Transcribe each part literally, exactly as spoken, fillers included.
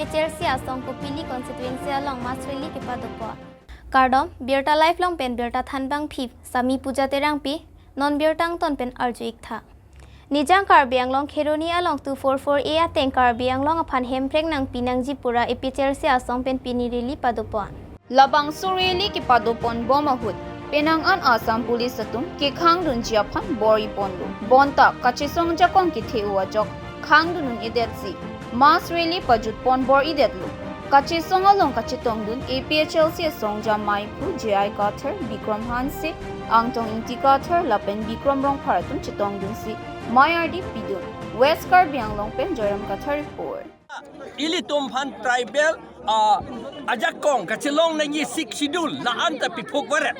APHLC asong Kopili constituency along mass rally kepadopo. Kardom, Birta Live along pen birta thanbang phip, Sami Puja Terangpi, non birta angton pen arju iktha. Nijang Karbi Anglong Kheroni along two four four A ateng Karbi Anglong aphan hemprek nangpi nangji pura APHLC asong pen pini rally padopo. Labangso rally kepadopon bom ahut, penang an Assam Police atum kekhangdunji aphan bor-iponlo. Bonta kachesong ajakong kethe-o ajok khangdun un-edetsi mass rally pajutpon bor-idetlo. Kachesong along kachetongdun APHLC asong Jamai Phu J I Kathar, Bikram Hanse, Angtong Ingti Kathar lapen Bikram Rongphar atum chetongdunsi mei ardi pidun. West Karbi Anglong pen Joyram Kathar report. Ilitum aphan tribal, ah, ajakong kachelong nangji Sixth Schedule la-an ta piphuk varet.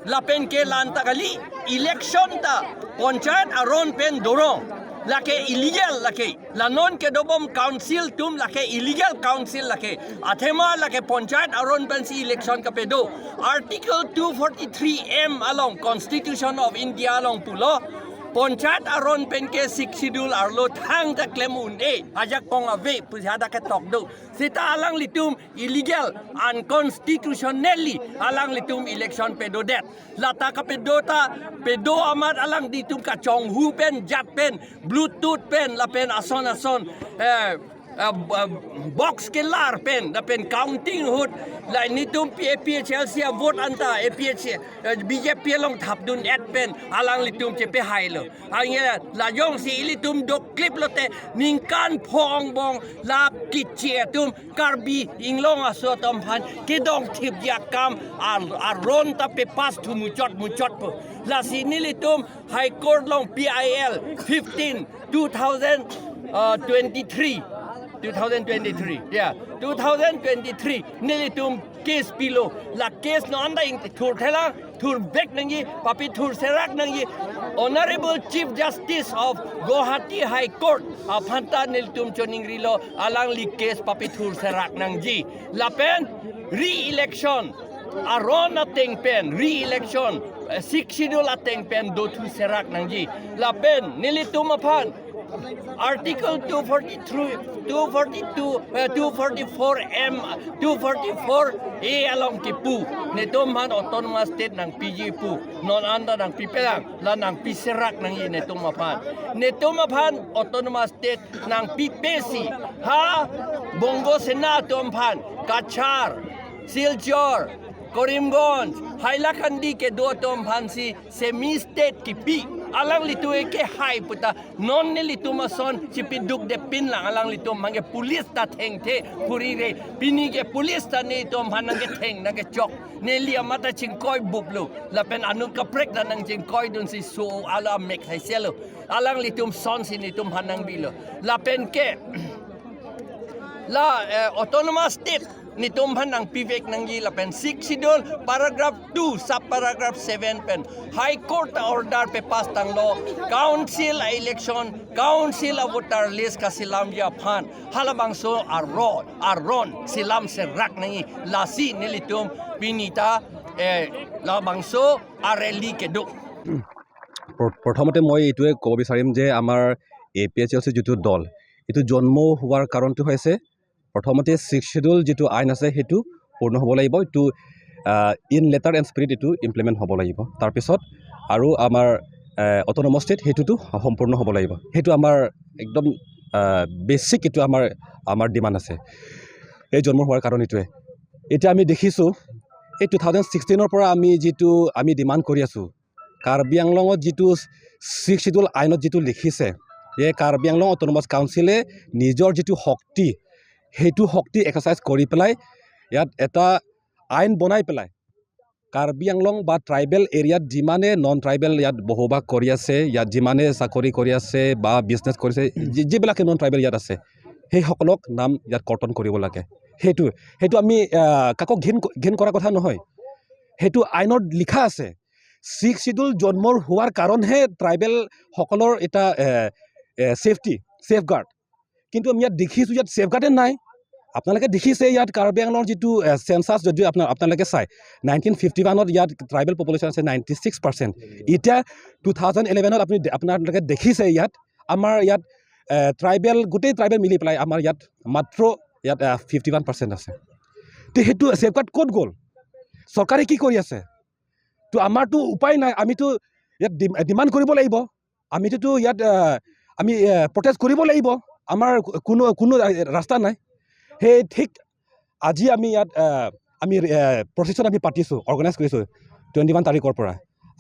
Lapen ke la-an ta kali, election ta panchayat aron pen dorong. Lake illegal lake. La non kedobom council atum lake illegal council lake. Athema lake panchayat aron pensi election kapedo. Article two forty-three M along Constitution of India along pulo, panchayat aron pen ke Sixth Schedule arlo thangta klem un-e, ajakong ave pusi hadak ketok do. Seta alanglitum illegal, unconstitutionally alanglitum election pedodet. Lata kapedo ta, pedo amat alanglitum kachonghu pen, jat pen, Bluetooth pen, lapen ason ason, eh, eh, b-, box kelar pen, lapen counting ahut, la nelitum P-, APHLC avote anta, APH, eh, BJP along thapdun-et pen, alanglitum chepehailo. Hanghe la jongsi ilitum doklip lote, ningkan pho angbong la kiche atum Karbi Anglong aso atum aphan kedongthipji akam ar-, aron ta pepass thu muchot muchotpo. Lasi nelitum High Court along P I L fifteen, two thousand, uh, twenty-three. Two thousand twenty-three. Yeah, two thousand twenty-three. Nelitum case pilo. La case non anta ingthurthelang, thurvek nangji, papithur serak nangji. Honorable Chief Justice of Guwahati High Court aphan ta nelitum choningrilo, alangli case papithur serak nangji. Lapen re-election aron ateng pen, re-election, eh, Sixth Schedule ateng pen dothu serak nangji. Lapen nelitum aphan Article two forty-three, two forty-two, eh, two forty-four M, two forty-four A along kipu, netum aphan autonomous state nangpiji pu, non anta nangpipelang, la nangpiserak nangji netum aphan. Netum aphan autonomous state nangpipesi, ha Bongo Sena atum aphan, Cachar, Silchar, Karimganj, Hailakandi kedo atum aphansi semi state kipi. Alanglitum ke hai puta non nelitum ason chipidukde pinlang, alanglitum hangke police ta thengthe phurire. Pini ke police ta netum aphan nangketheng nangkechok. Neli amat ta chingkoi buplo. Lapen anut kaprek ta nangchingkoidunsi so ala mek haiselo. Alanglitum sonsi netum aphan nangbilo. Lapen ke la, eh, autonomous state netum aphan nangpivek nangji lapen Sixth Schedule paragraph two, sub paragraph seven pen High Court order pepass tanglo, council election, council voter list kaselamji aphan, halabangso aron, aron selam serak nangji, lasi nelitum pini ta, eh, labangso a rally kedo. প্ৰ-, প্ৰথমতে মই এইটোৱে ক'ব বিচাৰিম যে আমাৰ A P H L চি যিটো দল, এইটো জন্ম হোৱাৰ কাৰণটো হৈছে প্ৰথমতে ছিক্স শ্বিডিউল যিটো আইন আছে সেইটো পূৰ্ণ হ'ব লাগিব, এইটো ইন লেটাৰ এণ্ড স্পিৰিট এইটো ইমপ্লিমেণ্ট হ'ব লাগিব। তাৰপিছত আৰু আমাৰ অট'নমাছ ষ্টেট সেইটোতো সম্পূৰ্ণ হ'ব লাগিব। সেইটো আমাৰ একদম বেচিক, এইটো আমাৰ, আমাৰ ডিমাণ্ড আছে এই জন্ম হোৱাৰ কাৰণ এইটোৱে। এতিয়া আমি দেখিছোঁ এই টু থাউজেণ্ড ছিক্সটিনৰ পৰা আমি যিটো আমি ডিমাণ্ড কৰি আছোঁ, কাৰ্বি আংলঙত যিটো ছিক্স শ্বিডিউল আইনত যিটো লিখিছে যে কাৰ্বি আংলং অট'নমাছ কাউন্সিলে নিজৰ যিটো শক্তি, সেইটো শক্তি এক্সাৰচাইজ কৰি পেলাই ইয়াত এটা আইন বনাই পেলাই কাৰ্বি আংলং বা ট্ৰাইবেল এৰিয়াত যিমানে নন ট্ৰাইবেল ইয়াত বসবাস কৰি আছে, ইয়াত যিমানে চাকৰি কৰি আছে বা বিজনেছ কৰিছে, যি-, যিবিলাকে নন ট্ৰাইবেল ইয়াত আছে, সেইসকলক নাম ইয়াত কৰ্তন কৰিব লাগে। সেইটো, সেইটো আমি, আহ, কাকো ঘিণ ক-, ঘিণ কৰা কথা নহয়, সেইটো আইনত লিখা আছে। ছিক্স শ্বিডিউল জন্মৰ হোৱাৰ কাৰণহে ট্ৰাইবেলসকলৰ এটা, এ, এ, ছেফটি, ছেফগাৰ্ড। কিন্তু আমি ইয়াত দেখিছোঁ ইয়াত ছেফগাৰ্ডে নাই। আপোনালোকে দেখিছে ইয়াত কাৰ্বি আংলঙৰ যিটো, এ, চেনচাছ যদি আপোনাৰ, আপোনালোকে চাই, নাইনটিন ফিফটি ওৱানত ইয়াত ট্ৰাইবেল পপুলেশ্যন আছে নাইণ্টি ছিক্স পাৰ্চেণ্ট। এতিয়া টু থাউজেণ্ড ইলেভেনত আপুনি দে-, আপোনালোকে দেখিছে ইয়াত আমাৰ ইয়াত, এ, ট্ৰাইবেল, গোটেই ট্ৰাইবেল মিলি পেলাই আমাৰ ইয়াত মাত্ৰ ইয়াত ফিফটি ওৱান পাৰ্চেণ্ট আছে। তে সেইটো ছেফগাৰ্ড ক'ত গ'ল? চৰকাৰে কি কৰি আছে? তো আমাৰতো উপায় নাই, আমিতো ইয়াত ডিম- ডিমাণ্ড কৰিব লাগিব। আমিতো ইয়াত আহ, আমি প্ৰটেষ্ট কৰিব লাগিব। আমাৰ কোনো কোনো ৰাস্তা নাই। সেই ঠিক আজি আমি ইয়াত আহ, আমি প্ৰচেছন আমি পাতিছোঁ, অৰ্গেনাইজ কৰিছোঁ টুৱেণ্টি ওৱান তাৰিখৰ পৰা।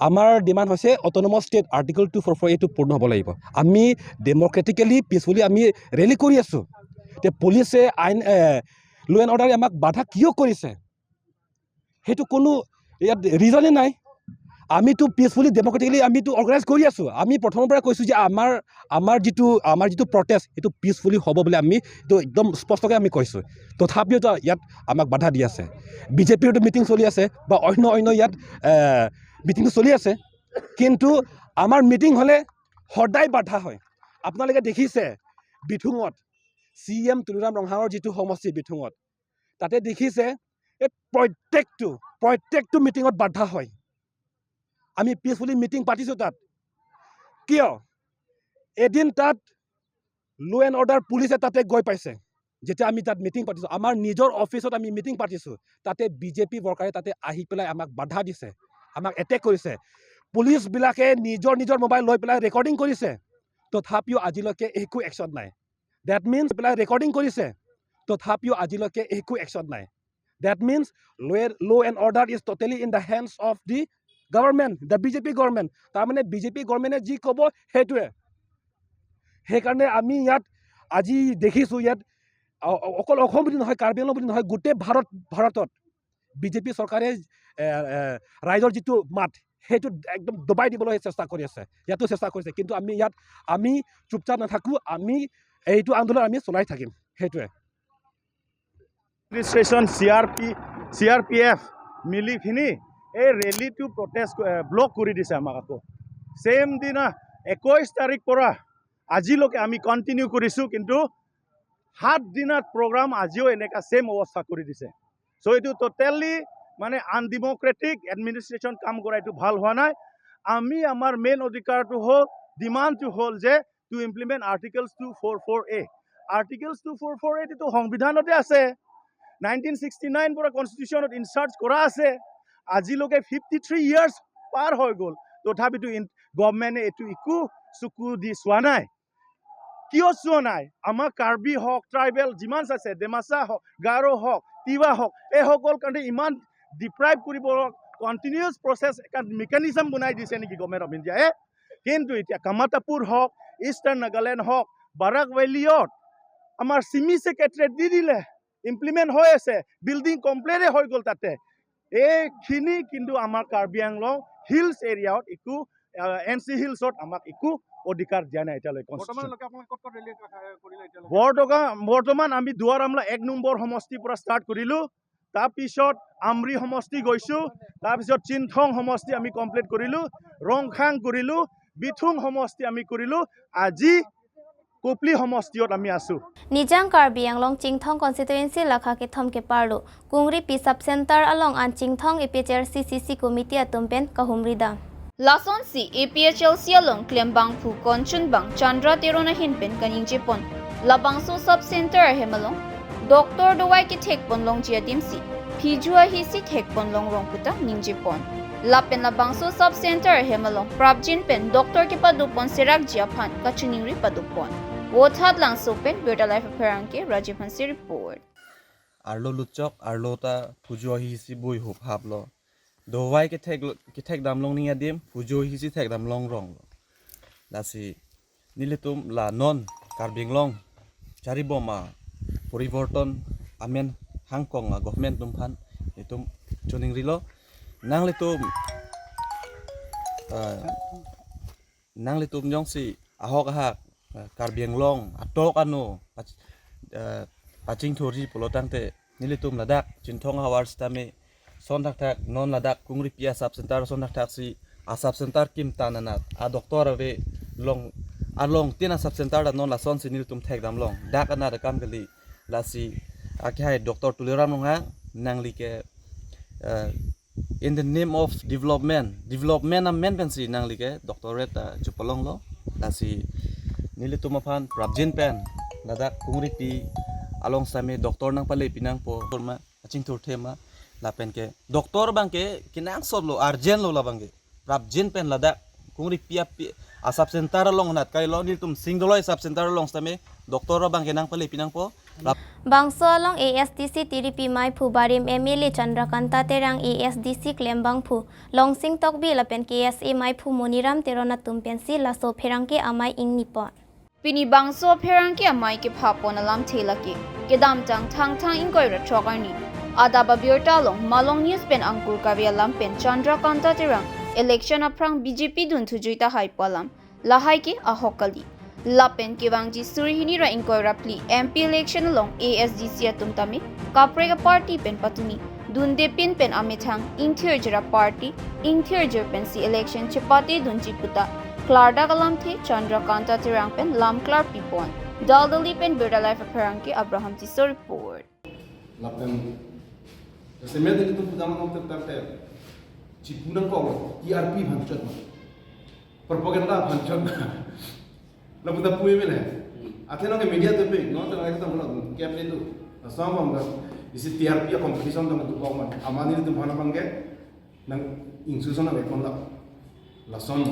আমাৰ ডিমাণ্ড হৈছে autonomous state article two four four এটো পূৰ্ণ হ'ব লাগিব। আমি ডেম'ক্ৰেটিকেলি পিচফুলি আমি ৰেলী কৰি আছোঁ। এতিয়া পুলিচে আইন ল' এণ্ড অৰ্ডাৰে আমাক বাধা কিয় কৰিছে, সেইটো কোনো ইয়াত ৰিজনে নাই। আমিতো পিচফুলি ডেম'ক্ৰেটিকেলি আমিতো অৰ্গেনাইজ কৰি আছোঁ। আমি প্ৰথমৰ পৰা কৈছোঁ যে আমাৰ আমাৰ যিটো আমাৰ যিটো প্ৰটেষ্ট, সেইটো পিচফুলি হ'ব বুলি আমি এইটো একদম স্পষ্টকৈ আমি কৈছোঁ। তথাপিও তো ইয়াত আমাক বাধা দি আছে। বিজেপিৰতো মিটিং চলি আছে বা অন্য অন্য ইয়াত মিটিং চলি আছে, কিন্তু আমাৰ মিটিং হ'লে সদায় বাধা হয়। আপোনালোকে দেখিছে বিথুঙত চি ই এম তুলিৰাম ৰংহাঙৰ যিটো সমষ্টি বিথুঙত, তাতে দেখিছে এই প্ৰত্যেকটো প্ৰত্যেকটো মিটিঙত বাধা হয়। আমি পিচফুলি মিটিং পাতিছোঁ তাত। কিয়? এদিন তাত ল' এণ্ড অৰ্ডাৰ পুলিচে তাতে গৈ পাইছে। যেতিয়া আমি তাত মিটিং পাতিছোঁ, আমাৰ নিজৰ অফিচত আমি মিটিং পাতিছোঁ, তাতে বিজেপি ৱৰ্কাৰে তাতে আহি পেলাই আমাক বাধা দিছে, আমাক এটেক কৰিছে। পুলিচবিলাকে নিজৰ নিজৰ মোবাইল লৈ পেলাই ৰেকৰ্ডিং কৰিছে, তথাপিও আজিলৈকে একো একশ্যন নাই। ডেট মিনছ পেলাই ৰেকৰ্ডিং কৰিছে, তথাপিও আজিলৈকে একো একশ্যন নাই। That means law and order is totally in the hands of the government, the B J P government. তাৰমানে বিজেপি গভৰ্ণমেণ্টে যি ক'ব সেইটোৱে। সেইকাৰণে আমি ইয়াত আজি দেখিছোঁ, ইয়াত অ- অ- অকল অসম বুলি নহয়, কাৰ্বি আংলং বুলি নহয়, গোটেই ভাৰত ভাৰতত বিজেপি চৰকাৰে এ, এ, ৰাইজৰ যিটো মাত, সেইটো একদম দবাই দিবলৈ চেষ্টা কৰি আছে, ইয়াতো চেষ্টা কৰিছে। কিন্তু আমি ইয়াত আমি চুপচাপ নাথাকোঁ, আমি এইটো আন্দোলন আমি চলাই থাকিম। সেইটোৱে। Administration, C R P C R P F মিলি পিনি এই ৰেলীটো প্ৰটেষ্ট ব্লক কৰি দিছে আমাক। আকৌ ছেম দিনা একৈশ তাৰিখ পৰা আজিলৈকে আমি কণ্টিনিউ কৰিছোঁ, কিন্তু সাত দিনত প্ৰগ্ৰাম আজিও এনেকা ছেম অৱস্থা কৰি দিছে। চ' এইটো ট'টেলি মানে আনডেম'ক্ৰেটিক এডমিনিষ্ট্ৰেশ্যন কাম কৰা, এইটো ভাল হোৱা নাই। আমি আমাৰ মেইন অধিকাৰটো হ'ল, ডিমাণ্ডটো হ'ল যে to implement articles two four four A. Articles two four four A এইটো সংবিধানতে আছে, নাইনটিন ছিক্সটি নাইন পৰা কনষ্টিটিউশ্যনত ইনচাৰ্ট কৰা আছে। আজিলৈকে ফিফটি থ্ৰী ইয়াৰ্ছ পাৰ হৈ গ'ল, তথাপিতো ইন- গভৰ্ণমেণ্টে এইটো একো চকু দি চোৱা নাই। কিয় চোৱা নাই? আমাৰ কাৰ্বি হওক, ট্ৰাইবেল যিমান আছে, ডিমাচা হওক, গাৰো হওক, তিৱা হওক, এইসকল কাৰণে ইমান ডিপ্ৰাইভ কৰিব, কণ্টিনিউৱাছ প্ৰচেছ এটা মেকানিজম বনাই দিছে নেকি গভৰ্ণমেণ্ট অফ ইণ্ডিয়াই? কিন্তু এতিয়া কামাতাপুৰ হওক, ইষ্টাৰ্ণ নাগালেণ্ড হওক, বাৰাক ভেলিত আমাৰ চিমি ছেক্ৰেটাৰীয়ে দি দিলে, ইমপ্লিমেণ্ট হৈ আছে, বিল্ডিং কমপ্লিটে হৈ গ'ল তাতে। এইখিনি কিন্তু আমাৰ কাৰ্বি আংলং হিলছ এৰিয়াত একো, এন চি হিলছত আমাক একো অধিকাৰ দিয়া নাই এতিয়ালৈকে কনষ্টিটিউশ্যন। বৰ্তমানলৈকে আপোনালোকে ক'ত ক'ত ৰেলী কৰিলে এতিয়ালৈকে? বৰ্তমান বৰ্তমান আমি দুৱাৰ আমলা এক নম্বৰ সমষ্টিৰ পৰা ষ্টাৰ্ট কৰিলোঁ, তাৰপিছত আমৰি সমষ্টি গৈছোঁ, তাৰপিছত চিনথং সমষ্টি আমি কমপ্লিট কৰিলোঁ, ৰংখাং কৰিলোঁ, বিথুং সমষ্টি আমি কৰিলোঁ, আজি কোপলি সমষ্টিত আমি আছোঁ। Nijang Karbi Anglong Chinthong constituency lakha kethom keparlo Kungripi sub center along an Chinthong A P H L C C C committee atum pen kahumri dam. Lasonsi A P H L C along klembangphu konchunbang Chandra Teron ahin pen kaningje pon. Labangso sub center ahem along doctor dovai kethek pon longji adimsi phiju ahisi thek pon longrong puta ningje pon. Lapen labangso sub center ahem along prapjin pen doctor kepado pon serakji aphan kachiningri pado pon. Vothatlangso pen Birta Live apherangke Rajiv Hanse report. Arlo lutchok, arlo ta phiju ahisi bui hup haplo. Dovai kethek lo- kethek dam long ning adim, phiju ahisi thek dam longrong lo. Lasi nelitum la non Karbi Anglong charibom aporiborton amen hangkong a government atum aphan nelitum chiningrilo. Nanglitum, ah, nanglitum jongsi ahok ahak, ah, Karbi Anglong atok ano pach- ah, pachingthurji pulo tangte nelitum ladak Chinthong havar sitame son thakthak non ladak Kungripi a sub center son thakthaksi a sub center kim tan anat a doctor ave long along tin a sub center ta non lasonsi nelitum thek dam long dak anat akam kali. Lasi akihai Doctor Tuliram Ronghang nangli ke, eh, in the name of development, development amen pensi nangli ke doctorate ta chepalonglo. Lasi nelitum aphan prapjin pen ladak Kungripi along sitame doctor nangpale pinangpo, doctor ma, achingthur the ma, lapen ke doctor abang ke kenangsot lo, urgent lo labang ke. Prapjin pen ladak kungri pi api a sub center along anat kai lo, nelitum Singdoloi sub center along sitame doctor abang ke nangpale pinangpo. Lap- Bangso along A S D C tiripi maiphu barim M L A Chandrakanta Terang, A S D C klembangphu Longsing Tokbi lapen K S A maiphu Moniram Teron atum pensi laso pherangke amei ingnipon. Pini bangso pherangke amei kephapon alamthe lake kedamtang Thangthang ingkoi ra throk arni adap abirta along Malong News pen angkur kave alam pen Chandrakanta Terang election aphrang B J P dun thujui tahai pu alam lahai ke ahok kali. Lapen kevangji suri hini ra ingkoi ra phli M P election along A S D C atum tame kaprek a-party pen patumi, dunde pin pen amethang ingthirjir a-party, ingthirjir pensi election chepate dunji puta klardak alamthe Chandrakanta Terang pen lam klarpipon. Daldali pen Birta Live apherangke Abraham Tisso report. Lapen, semet ilitum pudam nong tep tep tep. Chipu nangkok, T R P aphan chot ma. Propaganda aphan chot ma. Lapu ta pu M L A. Athe nong ke media tu pe, nong tengah itu nong kep itu. Asam bang isi T R P a-competition tong tu kok ma. Amat ilitum aphan abang ke nang institution nang ekon la. Lason.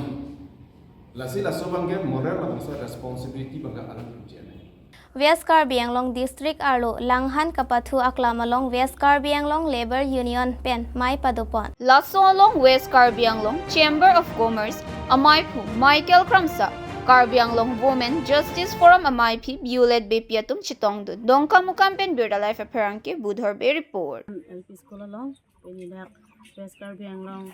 Lasi laso abang ke moral labangso responsibility abang ke alam pu jene. West Karbi Anglong District arlo Langhan kapathu aklam along West Karbi Anglong Labour Union pen mei padopon. Laso along West Karbi Anglong Chamber of Commerce amaiphu Michael Kramsa, Karbi Anglong Women Justice Forum amaiphi Violet Beypi atum chetongdun. Dongkamukam pen Birta Live apherangke Budhor Bey report. L P school along, pini dak West Karbi Anglong,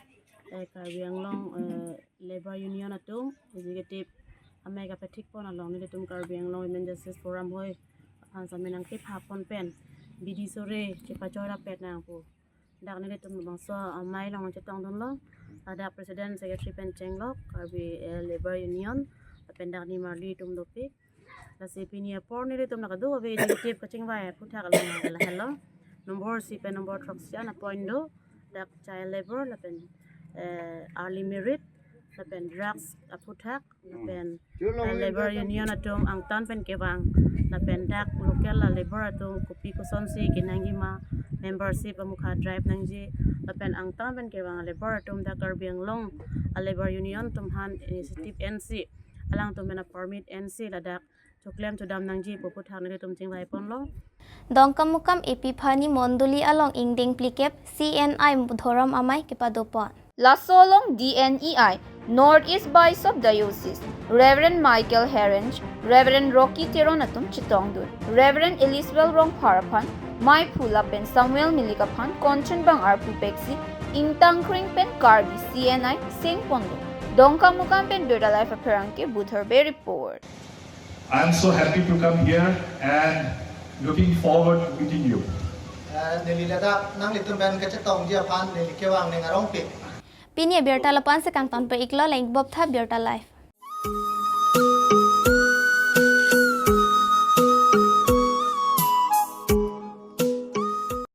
eh, Karbi Anglong, eh, Labour Union atum, executive amei kapathikpon along nelitum Karbi Anglong Women Justice Forum hoi aphan sitame nangkephapon pen bidi sore chepachoi rapet nang pu. Dak nelitum bangso amei along chetongdunlo. Ladak president secretary pen chenglok Karbi, eh, Labour Union, lapen dak nimarli atum dopik. Lasi pini apor nelitum la kadokave executive kachingvai aphuthak along la helo. Number isi pen number throksi an a-point do. Dak child labour lapen, eh, early married lapen drugs aphuthak lapen, eh, Labour Union atum angtan pen kevang lapen dak local a-labour atum kopi kosonsi kenangji ma, membership amukha drive nangji lapen angtan pen kevang a-labour atum dak Karbi Anglong a-Labour Union atum aphan initiative ensi alangtum pen a-permit ensi ladak choklem chodam nangji pu aphuthak nelitum chingvaiponlo. Dongkamukam Epiphany Mondoli along ingdeng phlikep C N I dhorom amei kepadopon. Laso along D N E I North East Bishop Diocese Reverend Michael Herenj, Reverend Rocky Teron atum chetongdun. Reverend Eliswell Rongphar aphan meiphu lapen Samuel Milik aphan konchun bang arpu peksi ingtangkring pen Karbi C N I sengponlo. Dongkamukam pen Birta Live apherangke Budhor Bey report. I am so happy to come here and looking forward to meeting you. Eh, neli ladak nanglitum pen kachetongji aphan neli kevang ning arongpik. Pini abirta lapu-an si kangtonpe-iklo, langdunbomtha Birta Live.